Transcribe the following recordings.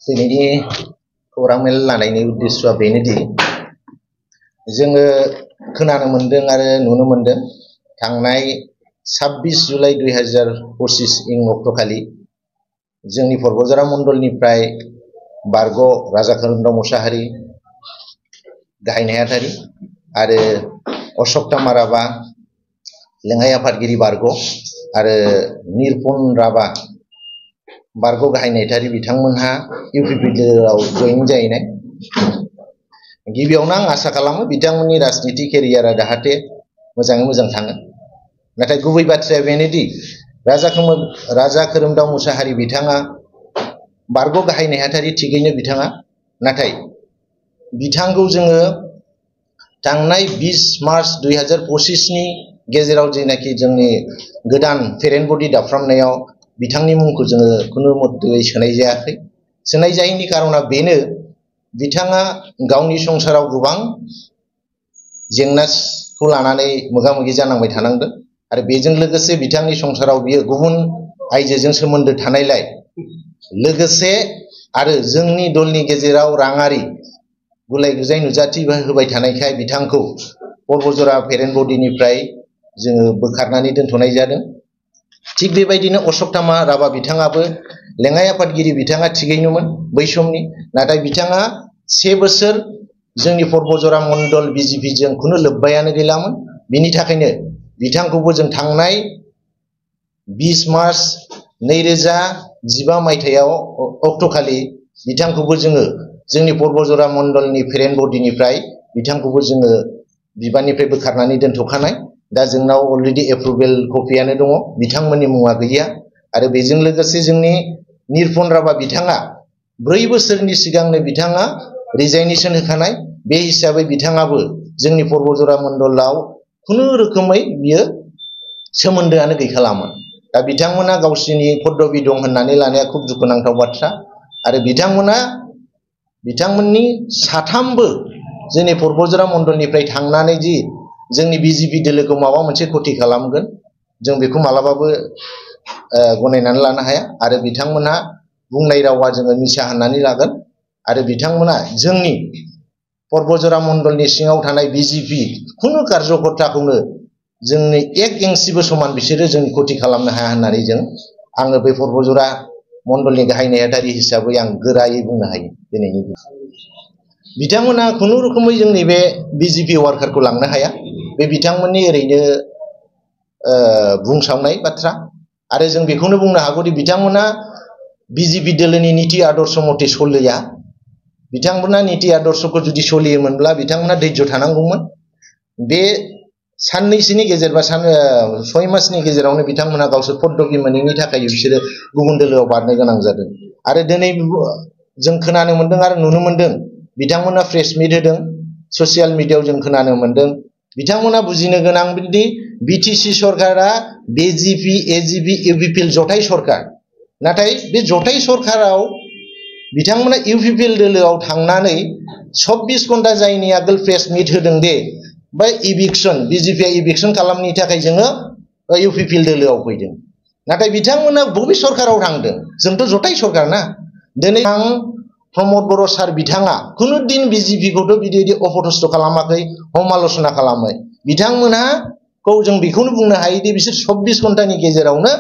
दिनैनि खौरां मेल लानायनि उद्देश्यआ बेनोदि जोङो खोनानो मोनदों आरो नुनो मोनदों थांनाय 26 जुलाइ 2025 इं अक्ट'खालि जोंनि परबजरा मण्डलनिफ्राय बारग' राजा खोरोमदाव मुसाहारि गाहाय नेहाथारि आरो अशोक राभा लेङाइ आफादगिरि बारग' आरो निरपन राभा बारग' गाहाय नेहाथारि बिथांमोनहा इउपिपिएलआव जयेन जाहैनाय। गिबियावनो आं आसा खालामो बिथांमोननि राजनीति केरियारा जाहाथे मोजाङै मोजां थाङो। नाथाय गुबै बाथ्राया बेनोदि राजा खोरोमदाव मुसाहारि बिथाङा बारग' गाहाय नेहाथारि थिगैनो बिथाङा, नाथाय बिथांखौ जोङो थांनाय 20 मार्च 2025 नि गेजेराव जेनाखि जोंनि गोदान पेरेन्ट बडि दाफ्रामनायाव बिथांनि मुंखौ जोङो खुनु मतेयै सोनाय जायाखै। सोनाय जायैनि कारना बेनो बिथाङा गावनि संसाराव गोबां जेंनाखौ लानानै मोगा-मोगि जानांबाय थानांदों आरो बेजों लोगोसे बिथांनि संसाराव बियो गुबुन आइजोजों सोमोन्दो थानायलाय लोगोसे आरो जोंनि दलनि गेजेराव राङारि गुलाय-गुजाय नुजाथि होबाय थानायखाय बिथांखौ परबजरा पेरेन्ट बडिनिफ्राय जोङो बोखारनानै दोनथ'नाय जादों। थिग बेबायदिनो अशोक राभा बिथाङाबो लेङाइ आफादगिरि बिथाङा थिगैनोमोन बै समनि, नाथाय बिथाङा 1 बोसोर जोंनि परबजरा मण्डल बिजेपिजों खुनु लोब्बायानो गैलामोन। बिनि थाखायनो बिथांखौबो जों थांनाय 20 मार्च 2015 मायथाइयाव अक्ट'खालि बिथांखौबो जोङो जोंनि परबजरा मण्डलनि पेरेन्ट बडिनिफ्राय बिथांखौबो जोङो बिबाननिफ्राय बोखारनानै दोनथ'खानाय। दा जोंनाव अलरेडि एप्रुभेल कपियानो दङ, बिथांमोननि मुङा गैया। आरो बेजों लोगोसे जोंनि निरपन राभा बिथाङा 4 बोसोरनि सिगांनो बिथाङा रिजाइनेसन होखानाय। बे हिसाबै बिथाङाबो जोंनि परबजरा मण्डलाव खुनु रोखोमै बियो सोमोन्दोआनो गैखालामोन। दा बिथांमोना गावसिनि पदबि दं होननानै लानाया खुब दुखुनांथाव बाथ्रा। आरो बिथांमोननि साथामबो जोंनि परबजरा मण्डलनिफ्राय थांनानै जि जोंनि बिजेपि दोलोखौ माबा मोनसे खथि खालामगोन जों बेखौ मालाबाबो गनायनानै लानो हाया। आरो बिथांमोनहा बुंनाय रावा जोङो मिसा होननानै लागोन। आरो बिथांमोना जोंनि परबजरा मण्डलनि सिङाव थानाय बिजेपि खुनु कार्यकर्ताखौनो जोंनि 1 इंसिबो समान बिसोरो जों खथि खालामनो हाया होननानै आङो बे परबजरा मण्डलनि गाहाय नेहाथारि हिसाबै आं गोरायै बुंनो हायो। दिनैनि बिथांमोना खुनु रोखोमै जोंनि बे बिजेपि वार्कारखौ लांनो हाया। बे बिथांमोननि ओरैनो बुंसावनाय बाथ्रा। आरो जों बेखौनो बुंनो हागौदि बिथांमोना बिजेपि दोलोनि नीति आदर्श मथे सोलिया। बिथांमोना नीति आदर्शखौ जुदि सोलियोमोनब्ला बिथांमोना धैर्य थानांगौमोन। बे साननैसोनि गेजेर बा 6 मासनि गेजेरावनो बिथांमोना गावसोर पदबि मोनैनि थाखाय बिसोरो गुबुन दोलोआव बारनो गोनां जादों। आरो दिनै जों खोनानो मोनदों आरो नुनो मोनदों बिथांमोना प्रेस मिट होदों, ससियेल मिडियायाव जों खोनानो मोनदों बिथांमोना बुजिनो गोनांदि बिटिसि सरकारा बिजेपि एजिपि इउपिपिएल जथाय सरकार। नाथाय बे जथाय सरकाराव बिथांमोना इउपिपिएल दोलोआव थांनानै 24 घन्टा जायनि आगोल प्रेस मिट होदों दे बा इभिक्सन बिजेपिआ इभिक्सन खालामनि थाखाय जोङो इउपिपिएल दोलोआव फैदों। नाथाय बिथांमोना बबे सरकाराव थांदों? जोंथ' जथाय सरकार ना। दिनै आं प्रमद बर' सार बिथाङा खुनु दिन बिजेपिखौथ' बिदि अपदस्थ खालामाखै, समाल'सना खालामै। बिथांमोनहाखौ जों बेखौनो बुंनो हायोदि बिसोर 24 घन्टानि गेजेरावनो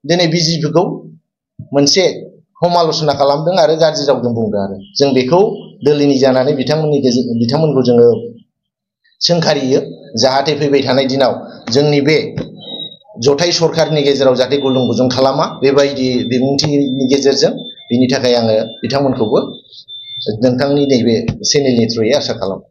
दिनै बिजेपिखौ मोनसे समाल'सना खालामदों आरो गाज्रि रावजों बुंदों। आरो जों बेखौ दोलोनि जानानै बिथांमोनखौ जोङो सोंखारियो जाहाथे फैबाय थानाय दिनाव जोंनि बे जथाय सरकारनि गेजेराव जाहाथे गुलुं गुजुं खालामा बेबायदि बिबुंथिनि गेजेरजों। बिनि थाखाय आङो बिथांमोनखौबो नोंथांनि नैबे चेनेलनि थ्रुयै आसा खालामो।